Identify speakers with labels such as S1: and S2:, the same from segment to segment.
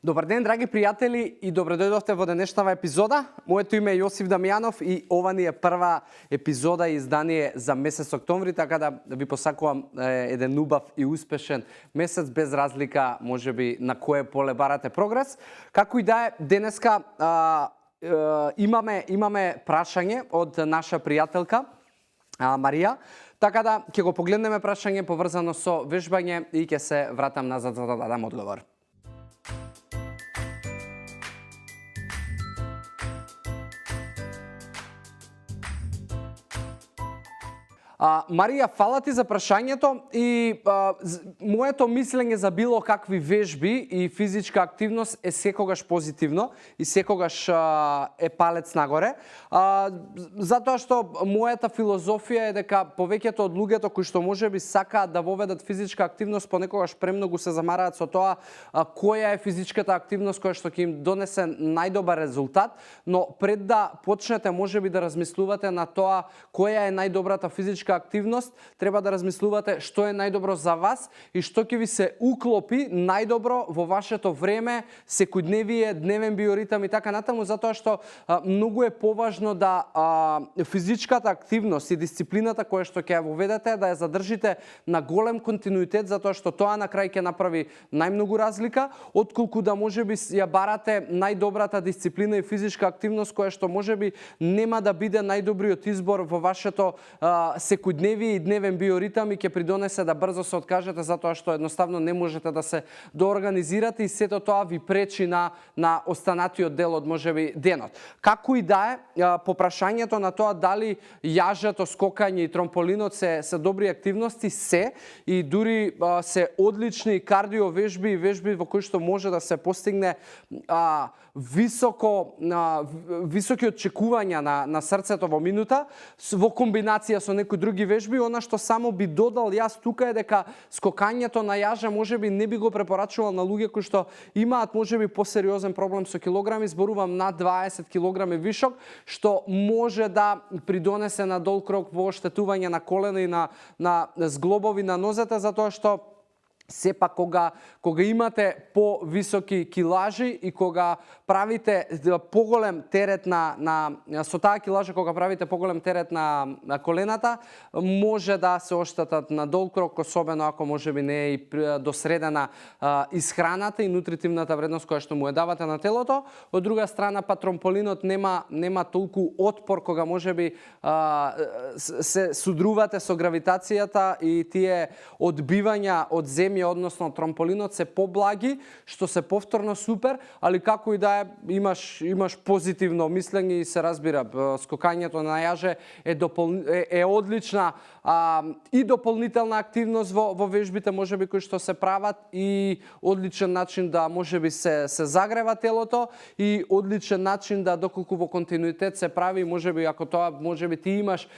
S1: Добар ден, драги пријатели, и добре дојдовте во денешната епизода. Моето име е Јосиф Дамјанов и ова ни е прва епизода и издание за месец октомври, така да ви посакувам еден убав и успешен месец, без разлика можеби на кое поле барате прогрес. Како и да е, денеска имаме прашање од наша пријателка Марија. Така да ќе го погледнеме прашање поврзано со вежбање и ќе се вратам назад за да дадам одговор. Марија, фала ти за прашањето и моето мислење за било какви вежби и физичка активност е секогаш позитивно и секогаш е палец нагоре. Затоа што мојата филозофија е дека повеќето од луѓето кои што можеби сакаат да воведат физичка активност понекогаш премногу се замараат со тоа која е физичката активност која што ќе им донесе најдобар резултат, но пред да почнете можеби да размислувате на тоа која е најдобрата физичка активност, треба да размислувате што е најдобро за вас и што ќе ви се уклопи најдобро во вашето време, секојдневие, дневен биоритам и така натаму, затоа што многу е поважно да физичката активност и дисциплината која што ќе ја воведете да ја задржите на голем континуитет, затоа што тоа на крај ќе направи најмногу разлика, отколку да можеби ја барате најдобрата дисциплина и физичка активност која што можеби нема да биде најдобриот избор во вашето секојдневие и дневен биоритам и ќе придонесе да брзо се откажете затоа што едноставно не можете да се доорганизирате и сето тоа ви пречи на останатиот дел од можеби денот. Како и да е, по прашањето на тоа дали јажето, скокање и тромполинот се добри активности, и дури се одлични кардио вежби и вежби во кои што може да се постигне високи очекувања на срцето во минута во комбинација со некои други вежби. Она што само би додал јас тука е дека скокањето на јажа можеби не би го препорачувал на луѓе кои што имаат можеби посериозен проблем со килограми, зборувам над 20 килограми вишок, што може да придонесе на долг рок во оштетување на колена и на зглобови на нозете, затоа што сепак кога имате по-високи килажи и кога правите поголем терет со таа килажа, кога правите поголем терет на колената, може да се оштетат на долг рок, особено ако можеби не е и досредена исхраната и нутритивната вредност која што му ја давате на телото. Од друга страна, па тромполинот нема толку отпор кога можеби се судрувате со гравитацијата и тие одбивања од земја, односно тромполинот се поблаги, што се повторно супер, али како и да е, имаш позитивно мислење и се разбира, скокањето на јаже е одлична и дополнителна активност во вежбите можеби кои што се прават и одличен начин да можеби се загрева телото и одличен начин да доколку во континуитет се прави, можеби ако тоа можеби ти имаш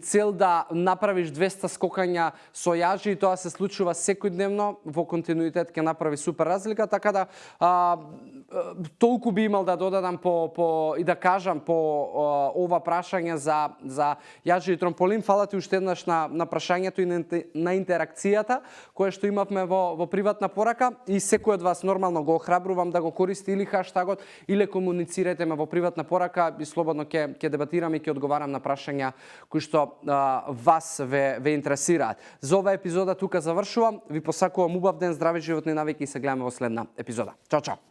S1: цел да направиш 200 скокања со јажи и тоа се случува секојдневно, во континуитет ќе направи супер разлика, така да толку би имал да додадам и да кажам по ова прашање за јажи и тромполин. Фала ти уште еднаш на прашањето и на интеракцијата која што имавме во приватна порака и секој од вас нормално го охрабрувам да го користи или хаштагот или комуницирате ме во приватна порака и слободно ќе дебатирам и ќе одговарам на прашања кои што вас ве интересираат. За оваа епизода тука завршувам. Ви посакувам убав ден, здрави животни навики и се гледаме во следна епизода. Чао, чао!